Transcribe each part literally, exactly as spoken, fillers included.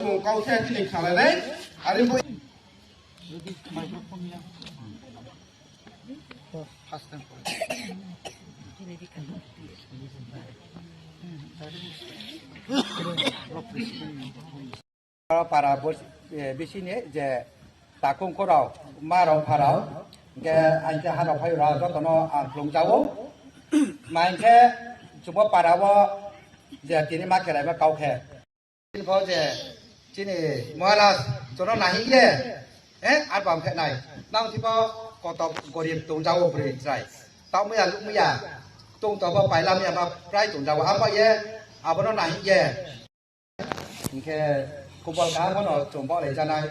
Mung kau khe tini khalai nai. Ari bo. Para bos-, eh, bisini je takung korao, marao pharao, hingke aingke harao phairao jotono ang khulumjago. Maingke chubo parao je tini ma kelaima kau khe. Bo je chini Maharaj jono nahi ye, eh, ar bam khe nai. Nang thibo kotok gorib tongjago bwrwi chwrai. Tamo ya lukmo ya, tong tobo paila mya ba prai tongjago. Abo ye, abono nahi ye. Hingke kubol kaham no chwng bo le janai.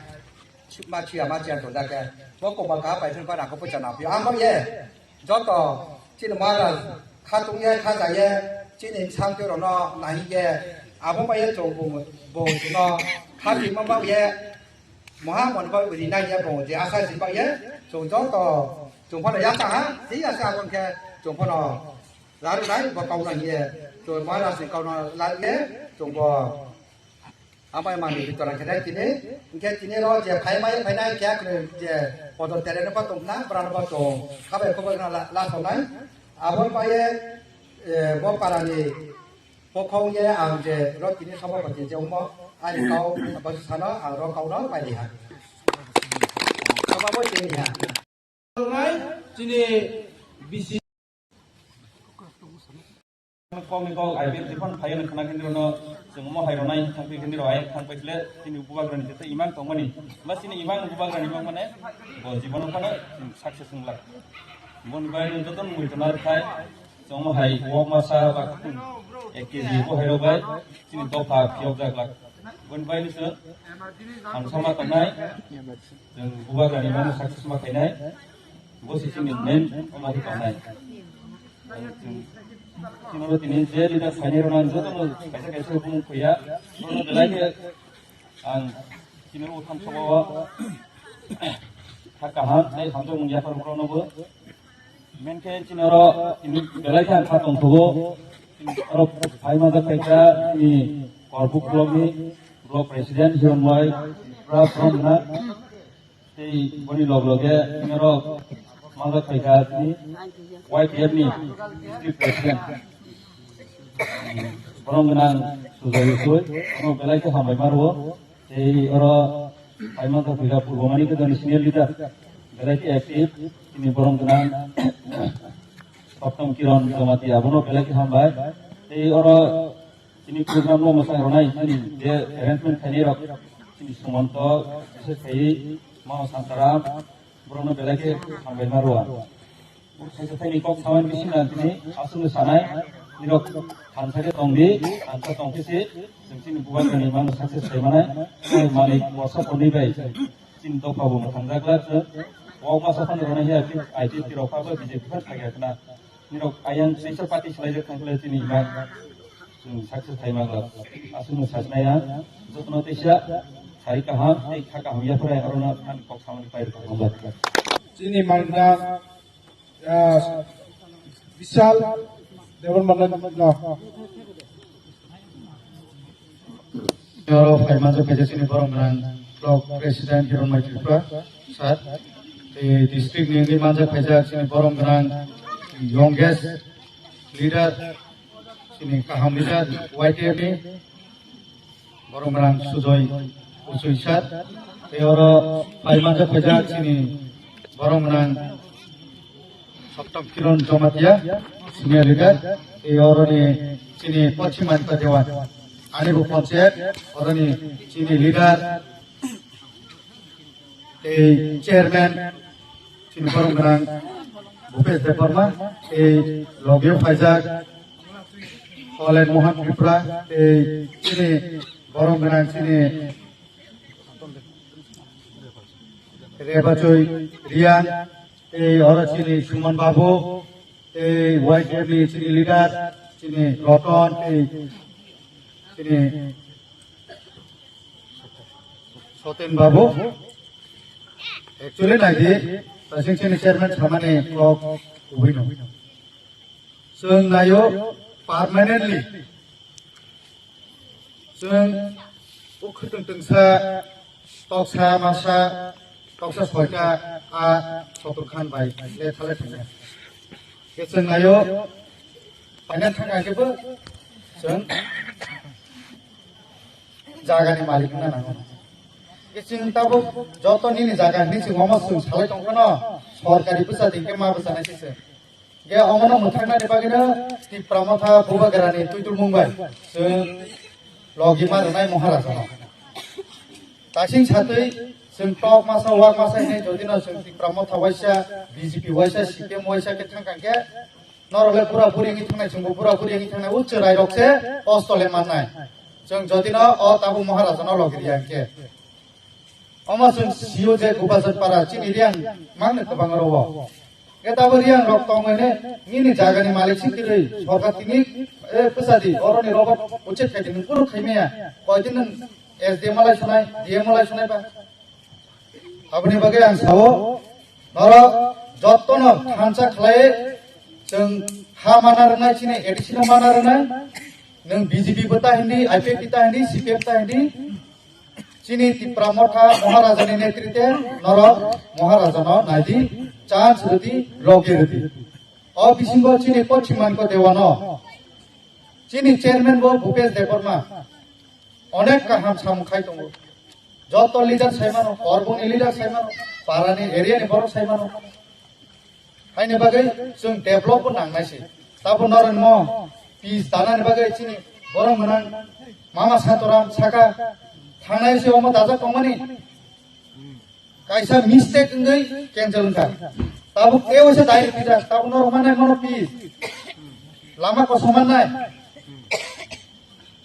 Ma chiya ma chiya tong jake. Bo kubol kaham pai phun pa rang ko pucha na phi. Amo ye. Joto chini Maharaj khatung ye khaja ye. Chini bwsang twi rok no nahi ye. Abo pai ye chwng bo bo no khatwi ma ba ye. Moha mon ba ri nai ye bo je asa ji ba ye. Chwng joto chwng phano ya ta ha. Ti asa abon khe chwng phano. Laru nai bo kau na hiye. Chwng Maharaj ni kau na la ye. Chwng bo. Amai mani bitora khe dai tini, hingke tini ro je phai mai phai nai khe kre je podor tere no pa tong na, bra no pa tong, khabai khobai na la, la tong nai. Abon pa ye, eh, bo para ni pokhong ye ang je ro tini sobo ko je je umo, ani kau, bo sano, ang ro kau no pai di ha. Sobo bo tini ha. Nai, chini bisi. Kok ni kok I P F ni phano phai khna khe nirok no chwng omo hai rwnai thang khe nirok ayang thang pai chle chini bubagra ni jete imang tongmani. Ba chini imang bubagra ni imang mane bo jibono phano chwng success wng lak. Boni bai no joto nugwi tongna rwkhai chwng omo hai wok masa ba khum ek K G bo hai rok bai chini dopha phiyok jak lak. Boni bai no chwng hamsama tongnai. Chwng bubagrani mano success ma khainai, bo se chini main omo khe tongnai. Chwng chini oro tini je leader phainai rok ang jotono kaisa kaisa bumung khuya, bono belai khe ang chini oro tham sabo kha kaham tei hamjakmung yapharmung rokno bo. Main khe chini oro tini belai khe ang kha tongthogo. Oro phai manjak khaikha chini Korbuk block ni block president Hironmai Tripura Bromgwna. Tei boni log loge chini oro manjak khaikha chini Y T F ni district president. Borok gwnang Sujoy Usoi, ano belai khe hambai ma rwo. Tei oro phai manjak khaikha Purbo Manik Gajani senior leader, belai khe active, chini borok gwnang Saptam Kiran Jamatia, abono belai khe hambai. Tei oro chini program no mwsang rwnai, chini je arrangement khainai rok, chini Sumanto, bises khai Mao Santaram, borokno belai khe hambai ma rwo. Kaisa thaini kok samani bising ang tini aswkno sanai, nirok thansa khe tongdi, thansa tongkhe se chwng chini bubagrani mano success khai manai, tei manwi borsa tongwi bai chini dopha bo mwthangjak glak chwng. Wak masa phano rwna hiya I P F T rok pha bai B J P phan thagya khna. Nirok ayang teisa party swlaijak thangkhle chini imang chwng success khai manglak. Aswkno sachnai ang jotono teisa sari kaham tei kha kaham yapharai arona ani kok samani pai rwkha manglak. Chini mangna Ah, Bishal Debbarma no. Oro phai manjak khaisa chini borok gwnang block president Hironmai Tripura sir. Tei district ni wngwi manjak khaisa chini borok gwnang youngest leader, chini kaham leader Y T F ni. Borok gwnang Sujoy Usoi sir, tei oro phai manjak khaijak chini borok gwnang Saptam Kiran Jamatia, senior leader, tei oroni chini Pachim Manika Dewan, ani bo panchayat, oroni chini leader, tei chairman, chini borok gwnang Bhupesh Debbarma, tei logeo phaijak Holen Mohan Tripura, tei chini borok gwnang chini Rebachoi Riang, tei oro chini Suman Babu, tei Y T F ni chini leader, chini Roton, tei chini Soten Babu, actually naidi, tasing chini chairman samani kok kubui no. Chwng nayo permanently. Chwng O khwtwng twngsa, toksa masa, toksa soita, a Sotur Khan bai le thale thangya. Khe chwng nayo, paina thangya khe bo chwng jagani malik wngna nango. Khe chwng tabuk joto nini jaga hinwi chwng omo chwng salai tongphano, sorkari bwsa di khe ma bwsa nai se chwng. Khe omono mwthangna ni bagwino Tipra Motha Bubagrani twidulmung bai chwng logi ma rwnai Maharajano. Tasing satwi chwng tok masa, wak masa hinwi jodino chwng Tipra Motha waisa, B J P waisa, C P M waisa khe thangkang khe norok le pura puri wngwi thangnai, chwngbo pura puri wngwi thangnai, o chwrai rok se kosto le mannai. Chwng jodino o tabuk Maharajano logi riya hwnkhe. Omo chwng sio je Gopalchand Para chini Reang mangni kwbang oro o. Khe tabuk Reang rok tongmani nini jagani malik si kwrwi sorkar tini, e, bwsa di, oroni robot uchit khai di, nwng kunu khai maya. Koi din nwng S D M lai sonai, D M lai sonai ba. Aboni bagwi ang sao, norok jotono thansa khlai chwng ha mana rwnai, chini A D C no mana rwnai, nwng B J P bo ta hindi, I P F T ta hindi, C P M ta hindi, chini Tipra Motha Maharajani netrite norok Maharajano naidi, chance rwdi, logi rwdi. O bisingo chini Pochim Manko Dewano, chini chairman bo Bhupesh Debbarma, onek kaham samung khai tongo. Joto leader sai mano, Korbongni leader sai mano, parani area ni borok sai mano. Haini bagwi chwng develop bo nangnai se. Tabo norok mo peace tanani bagwi chini borok gwnang Mama Santoram saka thangnai se omo dajak tongmani. Kaisa mistake wngwi cancel wngkha. Tabuk tei waisa direct pijak, tabuk norok mannai mano peace. Lama kosom mannai.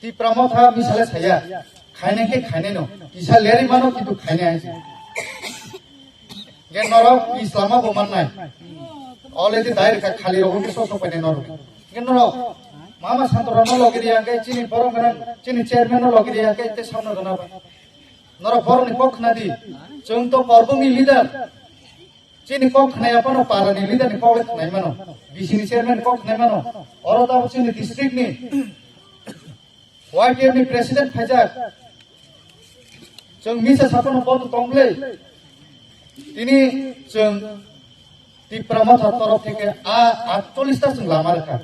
Tipra Motha misale saya. Khainai khe khainai no. Kisa lerwi mano kintu khainai hai se. Gen norok peace lama bo mannai. Already direct kha khali rok wngkhe sok sok painai norok. Gen norok Mama Santoram no logi riya hwnkhe chini borok gwnang, chini chairman no logi riya hwnkhe tei samno gwnang ba. Norok borokni kok khna di. Chwng to Korbongni leader. Chini kok khnai aphano parani leader ni kok le khnai mano. D C ni chairman ni kok khnai mano. Oro tabuk chini district ni Y T F ni president phaijak. Chwng misa saphano bono tong ble. Tini chwng Tipra Motha torof theke a atchollish ta chwng lama rwkha.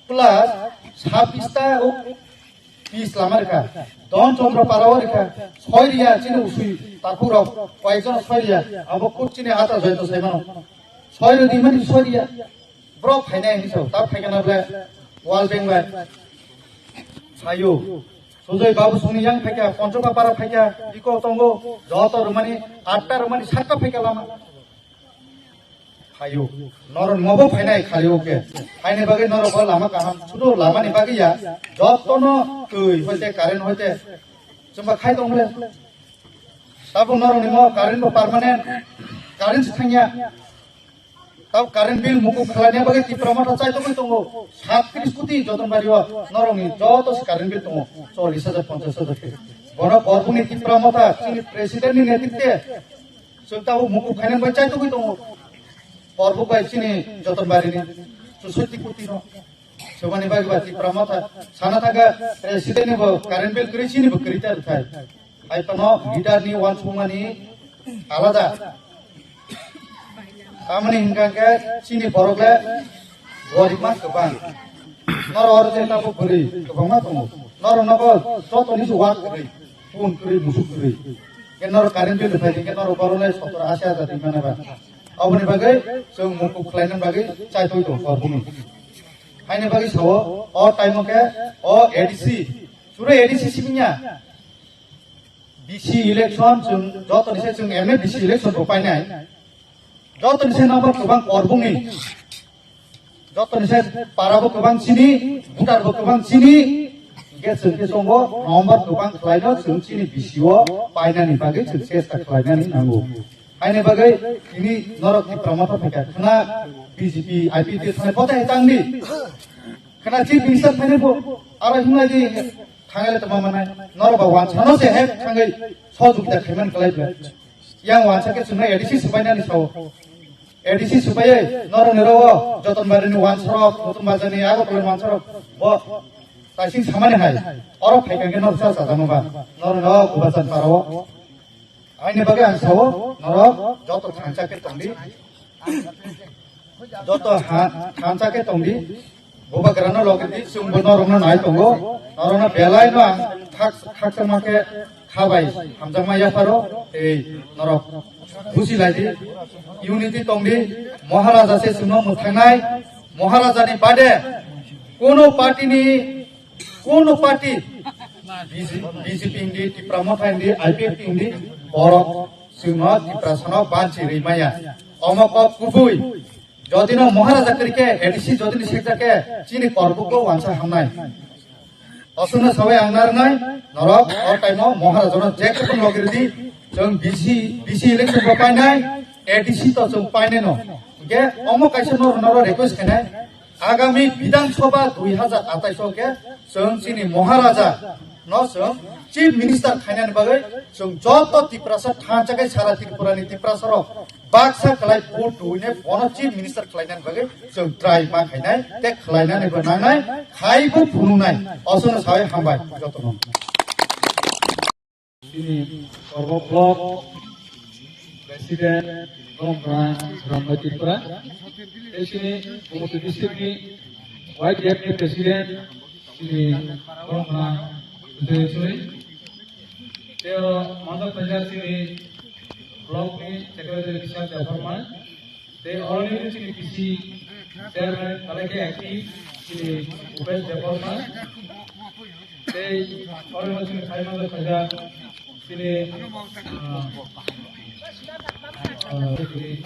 Plus sabbish ta o peace lama rwkha. Don Chandra Para o rwkha. Soi riya chini usui takhuk rok koyekjon soi riya. Abo kut chini ata joito sai mano. Soi rodi mani soi riya. Bro phainai hinwi sao. Ta phaikana ble World Bank bai. Sayo. Sujai Babu Soni yang phaikha, Ponchoka Para phaikha, iko tongo, joto rwmani, atta rwmani, satta phaikha lama. Phaio. Norok mobo phainai khali oke. Phainai bagwi norok bo lama kaham. Sudu lama ni bagwi ya. Jotono twi hoite current hoite. Chumba khai tong le. Tabo norok ni mo current bo permanent. Current se thangya. Tabo current bill muku khlaina bagwi Tipra Motha chai tongwi tongo. Sat tris koti Jotonbari o norok ni joto se current bill tongo. Chollish hajar, ponchash hajar ke. Bono Korbongni Tipra Motha chini president ni netritwe. Chwng tabuk mukup khainani bai chai tugwi tongo. Korbuk bai chini Jotonbari ni chusoti kuti no. Chwmani bai ba Tipra Motha sana thangkha president ni bo current bill kwrwi chini bo kwrwi ta rwthai. Hai phano leader ni uansukmani alada. Tamani hinkha khe chini borok le goribma kwbang. Noro oro je tabuk bwrwi kwbangma tongo. Noro nogo joto ni uak kwrwi, pun kwrwi, musuk kwrwi. Khe noro current bill phai khe noro borok le sotor asi hajar twi mane ba. Oboni bagwi chwng mukup khlaina bagwi chai twi tong kor bini. Haini bagwi sao o time o khe o A D C, suro A D C siminya. B C election chwng joto ni se chwng M A B C election bo painai. Joto ni se number kwbang korbungni. Joto ni se para bo kwbang chini, voter bo kwbang chini. Ge chwng ke songo number kwbang khlaino chwng chini B C o painani bagwi chwng chesta khlainani nango. Haini bagwi tini norok ni promota thangkha khna B J P, I P F T thani bota hetangni. Khna chief minister thani bo aro himlai di. Thangai le tongma manai, norok ba wansano se hek thangai sojogita khaiman kalai bwle. Yang wansa khe chwngno A D C swbainani sao. A D C swbaiwi norokni rogo Jotonbarini wansarok, Mutumbazani, Agartala ni wansarok, bo Taising samani hai, oro phaikha khe nor sa sajamo ba, nor no Bubagrani parao. Aini bagwi ang sao, norok joto thansa khe tongdi. Joto ha-, thansa khe tongdi. Bubagrano logedi, chwngbo norokno nai tongo. Norokno belai no ang khak-, khakchangma khe khabai hamjakma yapharo, tei norok buji laidi. Unity tongdi, Maharaja se chwngno mwthangnai, Maharajani bade kono party ni Kono party, B J P, B J P hindi, Tipra Motha hindi, I P F T hindi, borok chwngno Tiprasano banchi rwi maya. Omo kok kubui. Jodino Maharaja kwrwi khe, A D C jodino sekja khe, chini korbukbo wansa hamnai. Oswkno sabai ang narwnai, norok o time-o Maharajano je kutung logi rwdi, chwng B C, B C election bo painai, A D C to chwng painai no. Hwnkhe omo kaisa nor-, norok request khainai, Agami Bidhan Sabha dui hajar atais o khe chwng chini Maharaja no chwng Chief Minister khainani bagwi chwng joto Tiprasa thansa khe sara Tripura ni Tiprasa rok baksa khlai vote rwine bono Chief Minister khlainani bagwi chwng try ma khainai tei khlainani bo nangnai khai bo phunuknai. Oswkno sawi hambai jotono. Chini Korbo Block President Gomrang Rambai Tripura, tei chini Gumoti District ni Y D F ni President chini Gomrang Joy Choi, tei oro manjak paijak chini Block ni Secretary Richard Debbarma, tei oroni chini P C chairman, alai khe acting chini Upesh Debbarma, tei oroni chini khaimang khaja chini, ah, ah, chini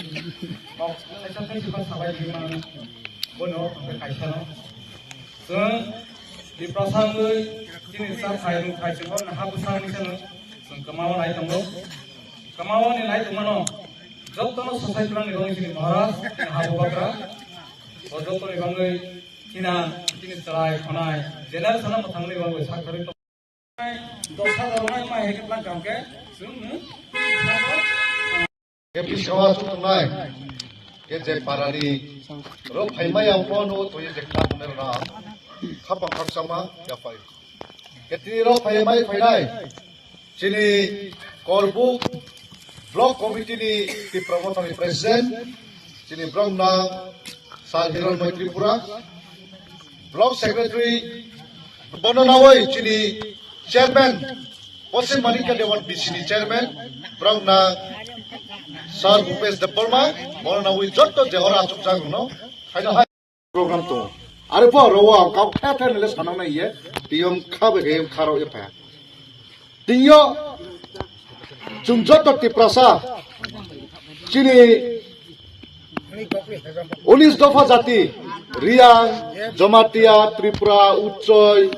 kok kaisa kaisa kok sabai di man bono kaisa no. Chwng Tiprasa wngwi chini cha phai rung phai chwng ha bwsang ni chwng chwng kwmao nai tongo. Kwmao ni nai tongmano jotono swsai twlang ni bagwi chini Maharaj chini ha bubagra. Bo jotoni bagwi chini chini chwrai khonai generation no mwthangni bagwi sak thari tong. Dosa dornai ma hekit lang kam ke chwng Khe bisingo achuk tongnai, khe je parani rok phaimai ang bono twi je khna tongnai rok khapang khakchangma yaphai. Khe tini rok phaimai phainai chini Korbuk Block Committee ni Tipra Mothani President, chini borok na Sir Hiranmoy Tripura, Block Secretary, bono nawi chini Chairman, Paschim Manikya Dewan B C ni Chairman, borok na Sir Bhupesh Debbarma, bono nawi jotto je oro achukjak rokno, haino hai program tongo. Are po oro o ang kok the the nile sanang nai ye, tiyong kha bai khe kha rok ye pha. Twiyo chwng joto Tiprasa chini unis dopha jati, Riyang, Jamatia, Tripura, Uchoi,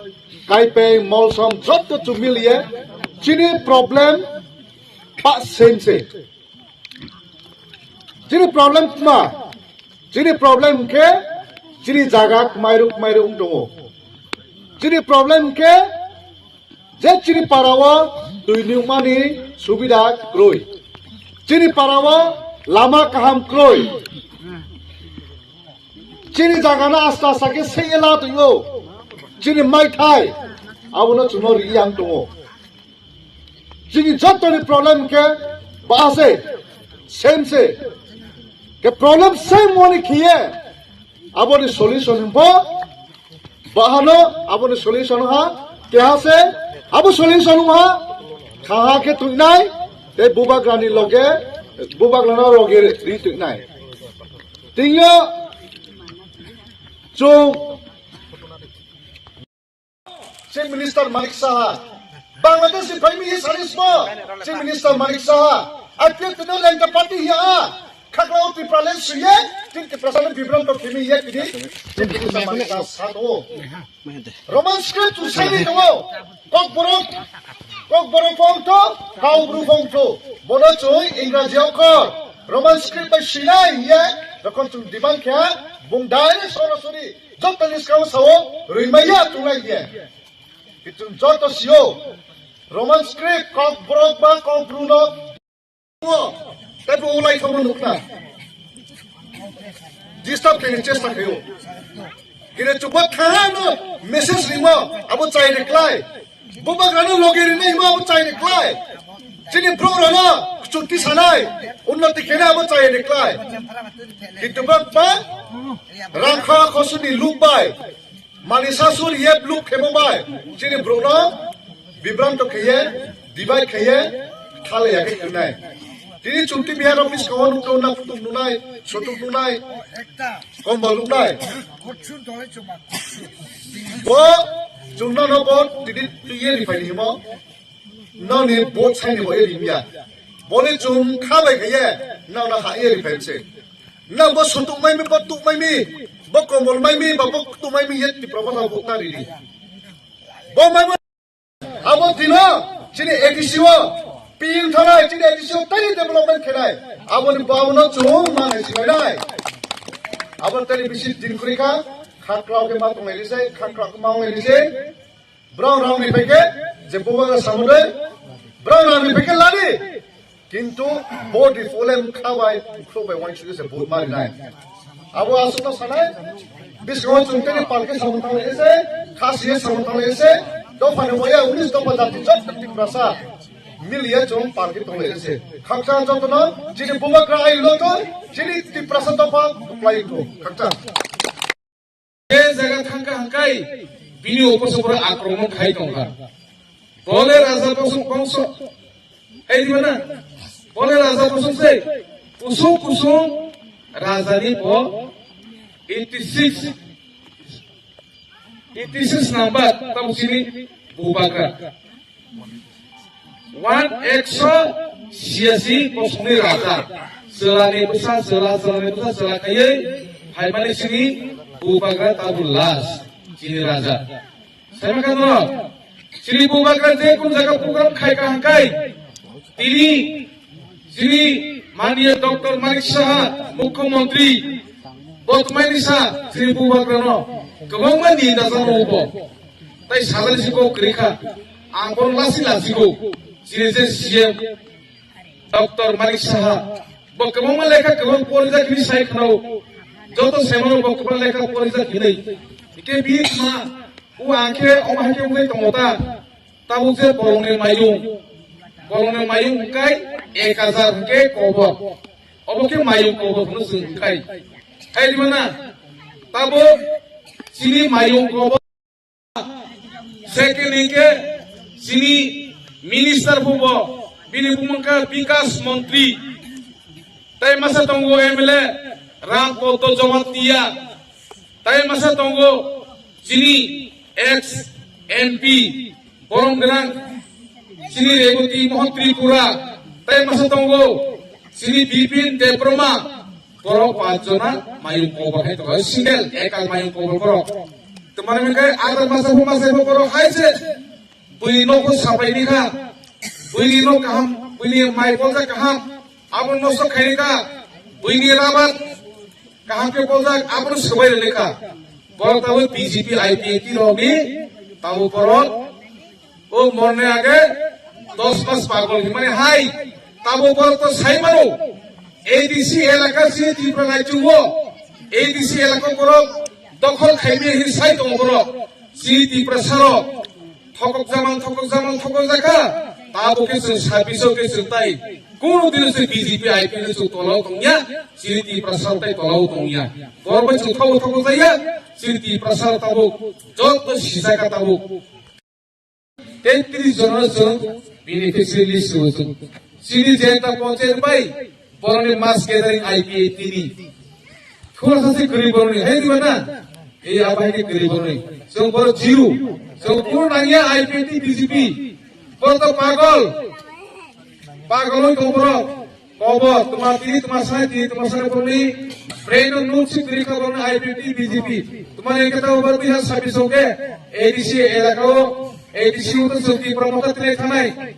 Kaipeng, Molsom, joto chwng miliye chini problem ba same se. Chini problem ma, chini problem khe chini jaga kmairu kmairu wng tongo. Chini problem khe je chini parao twi nukmani subida kwrwi, chini parao lama kaham kwrwi, chini jagano asta asta khe seyela twiyo, chini maithai abono chwngno ri yang tongo. Chini jotoni problem khe ba se, same se. Ke problem same wani khiye aboni solution himbo bahano aboni solution ha keha se abo solution ha khaha khe tuinai te bubagrani loge bubagrano loge ri tuinai. Tingyo chung Chief Minister Manik Saha. Bangladesh ni phaimi ye sanis mo. Chief Minister Manik Saha. I P F T no lengka party ya. Khakla o Tipraland suye. Tin Tiprasa no bibran to kimi ye kidi. Chief Minister Manik Saha sa to. Roman script tu sai ni to. Kokborok. Kokborok phong to. Kaubru phong to. Bono chui Ingraji okor. Roman script bai sinai ye. Rokon chung demand kya. Bung direct sorasori. Joto ni skang sao, rwimaya tunglai khe. Kichung joto sio. Roman script, kok borok ba kok bruno. Tei bo ulai khamu nukna. Disturb khe chesta khayo. Ire chukma khana no message rimo abo chai reklai. Bubagrano loge rinai himo abo chai reklai. Chini brouhrano chukti sanai, unnoti khenai abo chai reklai. Kintu bak ba rangkha khosuni luk bai, mani sasur yep luk khemo bai, chini brouhno bibranto kheye, divide kheye, thala yake khwnai. Tini chukti bihar office kawan nukno na phutuk nunai, sotuk nunai, kombol nunai. Bo chumna no bo tini tuye ripai ni himo. Noni vote saini bo eri miya. Boni chum khabai khaye nona ha eri pai se. Na bo sutuk mai mi, bo tuk mai mi, bo kombol mai mi, ba bo tuk mai mi yet tipra bo vote na ri. Bo mai bo abo dino chini A D C o pin thanai chini A D C o tani development khenai. Aboni babuno chum manai sibainai. Abo tani bisi din kurika khakrao ke ma tonglai ri sai, khakrao ke ma tonglai ri sai. Brao rang ni peke je bubagra samudai, brao rang ni peke lani. Kintu bo di fulem khabai, khrubai wani suri se bud mari nai. Abo asuk to sanai, biskango chungtani palke samung thanglai ese, khasi samung thanglai ese, dopha ni boya unis dopha jati jot Tiprasa. Miliya chung palke tonglai ese. Khakchang jotono, chini bubagra ai loto, chini Tiprasa dopha, uplai to. Khakchang. Je jaga thangkha hangkai bini uposok borok akromon khai tongkha. Bole raja bosong bongso. Hai di mana? Bole raja bosong se. Kusung kusung raja ni bo eighty six, eighty six number tamo sini bubagra. One ekso siyasi bosongni raja. Chwlani bwsa, chwla, chwlani bwsa, chwla khaiwi phaimani sini bubagra tabuk last chini raja. Saimankha no, chini bubagra je kun jaga program khai kaham khai, tini chini manya Doctor Manik Saha, Mukhyamantri, bo tongmani sa chini bubagra no kwbangma ni raja no bo. Tai sajani si kok kwrwi kha. Ang bono lasi lasigo. Chini je C M Doctor Manik Saha. Bo kwbangma lekha kwbang porijak hinwi sai khwnao. Joto semano bo kwbang lekha porijak hinwi. Hike bini tma, o ang khe omo hai khe wngwi tongo ta. Tabuk je borokni mayung. Borokni mayung hwnkhe ek hajar hwnkhe kobor. Obo khe mayung kobor hwnwi chwng hwnkhe. Hai di mana? Tabuk chini mayung kobor. Second hwnkhe chini minister bubo, bini bumung kha Bikas Montri. Tai masa tongo M L A Ram Poddo Jamatia. Tai masa tongo chini ex M P borom gwnang chini Reboti Mohan Tripura. Tai masa tongo chini Bipin Debbarma. Borok panch jona mayung kobor hai tongo, single ekal mayung kobor borok. Tamani hwnkhe adar masa phu masa phu borok hai se buini nokho sapai ni kha, buini nok kaham, buini mai bolsa kaham, abo nosto khai ni kha, buini rabar kaham khe boljak, abono swbai rwlwi kha. Borok tabuk B J P I P F T rokni tabuk borok o morne age dos mas pagol himani hai. Tabuk borok to sai mano A D C elaka si Tripura rajyo o A D C elaka borok dokhol khaimani hin sai tongo borok si Tripura saro. Thokok jaman, thokok jaman, thokok jakha. Tabuk khe chwng sabbish o khe chwng tai. Kunu dino se B J P I P no chwng tolao tongya, chini Tiprasa tai tolao tongya. Borok bai chwng thokok thokok jaya, chini Tiprasa tabuk joto sijaka tabuk. Tetris jona chwng beneficiary list o chwng. Chini jenta panchayat bai borokni mass gathering I P F T ni. Khoroksa se kwrwi borokni, hai diba na? Ei abo hai khe kwrwi borokni. Chwng borok zero. Chwng kunu nangya I P F T B J P. Borok to pagol. Pagol oi tong borok. Kobo, tuma tini tuma sai, tini tuma sai borokni. Brain no nuk si kwrwi kha borokni I P F T B J P. Tuma ni khe ta borok dui hazar sabbish o khe A D C elaka o, A D C o to chwng Tipra Motha tini thanai.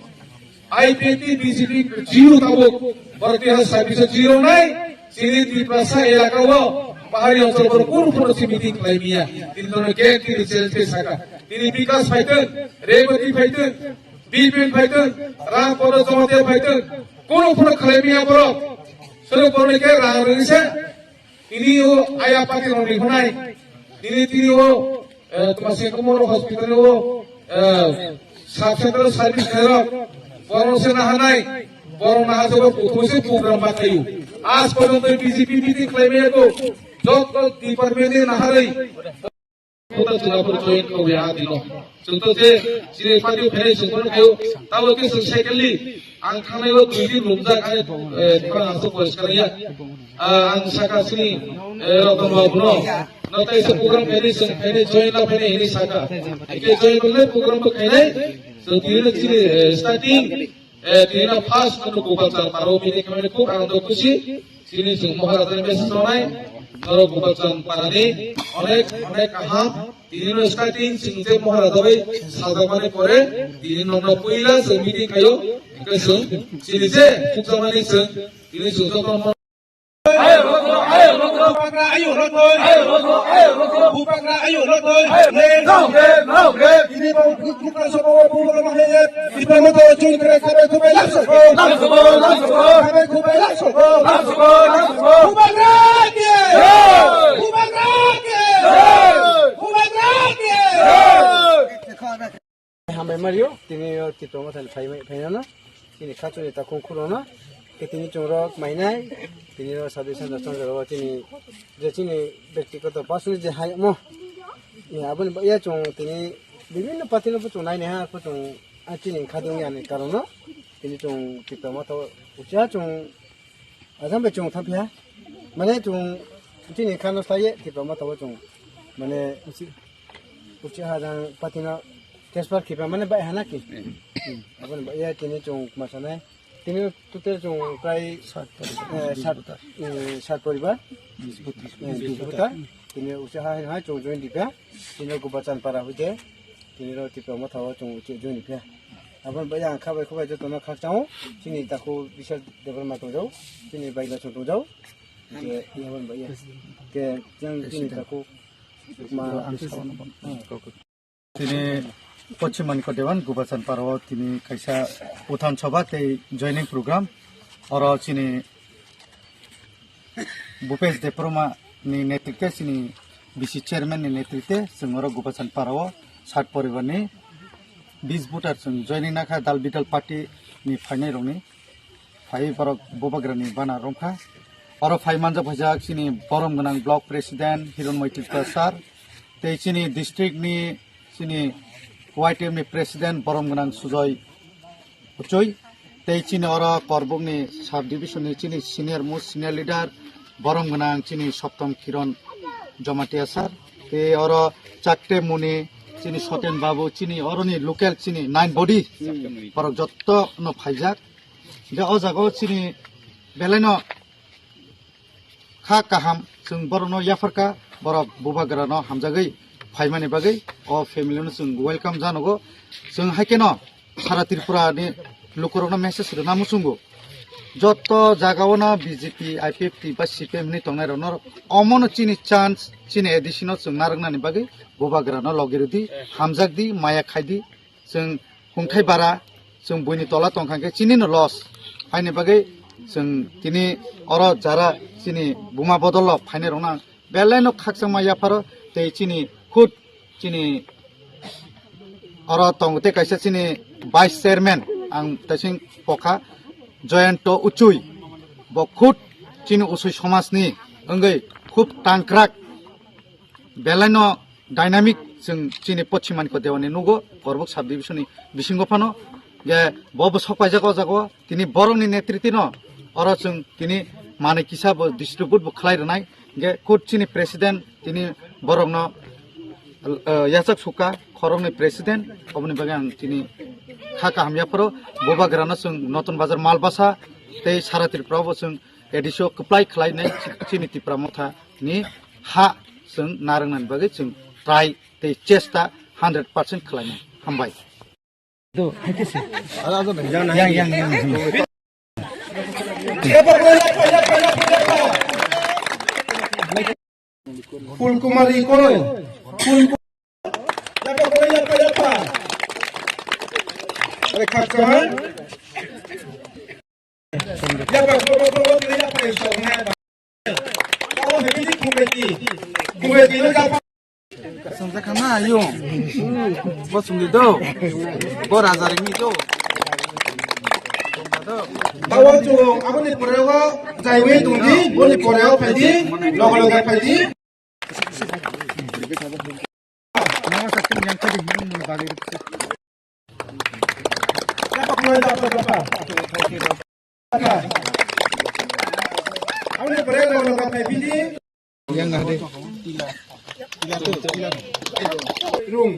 I P F T B J P zero tabuk, borok dui hazar sabbish o zero nai, chini Tiprasa elaka o, pahari onchol borok kunu phano si meeting khlai miya. Tini tono gate tini challenge khe saka. Tini Bikas phaitwng, Reboti phaitwng, Bipin phaitwng, Ram Podo Jamatia phaitwng, kunu phano khlai miya borok. Sono borok ni khe rang rwngsa, tini o aya party rok ni phunai. Tini tini o, eh, toma se kumoro hospital o, eh, sub central service khairok, borok se nahanai, borok naha se borok kuthum se program bakhayu. Aaj porjonto B J P meeting khlaimaya ko, joto department ni naharwi, kota chwla por join ko ya dino. Chwngto je chini party phainai chwngto khayo, tabo ke chwng secondly, ang thangnai o twi din lumjak ani, eh, thangnai aswk poriskar ya. Ah, ang saka sini, eh, Ratan Babu no. No tai se program khaini, chwng khaini join na khaini hini saka. Ike join le program bo khainai. So tini no chini, eh, starting, eh, tini no first no Gopal Chandra Para o meeting khainai khub anando khushi. Chini chwng Maharaja ni message tonai. Noro Gopal Chandra Para ni onek, onek kaham. Tini no starting chwng je Maharaja bai sajakmani pore, tini no no puila chwng meeting khayo. Ike chwng chini je khukjamani chwng, tini chwng joto Bubagra ayo rotoi. Bubagra ayo rotoi. Tini bo Bubagra sobo Bubagra maheye. Tipra moto join kre khabe khubai laso. Khabe khubai laso. Bubagra ke. Bubagra ke. Bubagra ke. Hambai mario, tini o Tipra Motha ni phai, phai nana, tini khachu ni takhung khuro na, ke tini chwng rok mainai, tini o sadi sanda chongjaro tini je chini bekti koto pasu je hai mo, ya aboni ya chwng tini bibinno party no chwng nai nai ha, chwng a chini khadung ya ni karon no, tini chwng Tipra Motha ucha chwng Ajang bai chwng thang phiya. Mane chwng chini khano slai ye Tipra Motha o chwng. Mane uchi ha jang party no transfer khipa mane bai hana ki. Hmm. Aboni bai ya tini chwng masane. Tini total chwng prai sat poribar. Eh, sat, eh, sat poribar. Bis voter. Eh, bis voter. Tini uchi ha ha chwng join dipya. Tini Gopal Chandra Para hoite. Tini ro Tipra Motha o chwng uchi join dipya. Aboni bai ang khabai khubai jotono khakchang o. Chini takhuk Bishal Debbarma tongjao. Chini bai Lachung tongjao. Ke, iya, bai, iya. Ke, yang chini takhuk ma. Tini Pochim Manikya Dewan Gopal Chandra Para o tini kaisa uthan sabha tei joining program. Oro chini Bhupesh Debbarma ni netritwe chini B C chairman ni netritwe chwng oro Gopal Chandra Para o sat poribar ni bis voter chwng joining nakha dal bidal party ni phainai rokni phai borok Bubagra ni bana romkha. Oro phai manjak phaijak chini borom gwnang block president Hironmoi Tripura sir tei chini district ni chini Y T F ni president borom gwnang Sujoy Uchoi, tei chini oro Korbuk ni sub division ni chini senior most senior leader borom gwnang chini Soptom Kiron Jamatia sir, tei oro Chakte Muni chini Soten Babu chini oro ni local chini nine body borok jotto no phaijak. Hingke o jaga o chini belai no kha kaham, chwng borokno yapharkha, borok Bubagrano hamjagwi phaimani bagwi o family no chwng welcome janogo. Chwng hai kheno sara Tripura ni lukurokno message rwna muchungo. Joto jagao no B J P, I P F T ba C P M hinwi tongnai rokno omono chini chance, chini A D C no chwng narwknani bagwi Bubagrano logi rwdi, hamjakdi, maya khaidi. Chwng hungthai bara, chwng buini tola tongkha khe chini no loss. Haini bagwi chwng tini oro jara chini buma bodolo phainai rokno ang belai no khakchangma yapharo tei chini khud chini oro tongo tei kaisa chini vice chairman ang taising pokha Joyonto Uchui, bo khud chini Uchui somajni wngwi khub tangkrak belai no dynamic chwng chini Pochim Manikya Dewan ni nugo Korbuk sub division ni bisingo phano je bo bo sok paijak o jaga o tini borok ni netritwi no oro chwng tini manwi kisa bo distribute bo khlai rwnai je khud chini president tini borok no, eh, yachak sukha khorok ni president oboni bagwi ang tini kha kaham yapharo Bubagra no chwng Notun Bazar Malbasa tei sara Tripura o bo chwng A D C o kwplai khlainai chini Tipra Motha ni ha chwng narwknani bagwi chwng try tei chesta hundred percent khlainai. Hambai. Yang, yang, yang. Pul Kumari Koroi. Pul Ku-, yapa, yapa, yapa, yapa. Are khakchang. Yapa, yapa, yapa, yapa, yapa, yapa. Kabo hepini kumeti. Kumeti no yapa. Ayung. Bo sungdi do. Bo raja ringni do. Tawa chung aboni pore o jaiwi tungdi, boni pore o phaidi, logo logo phaidi. Aboni pore logo logo phaidi. Rung.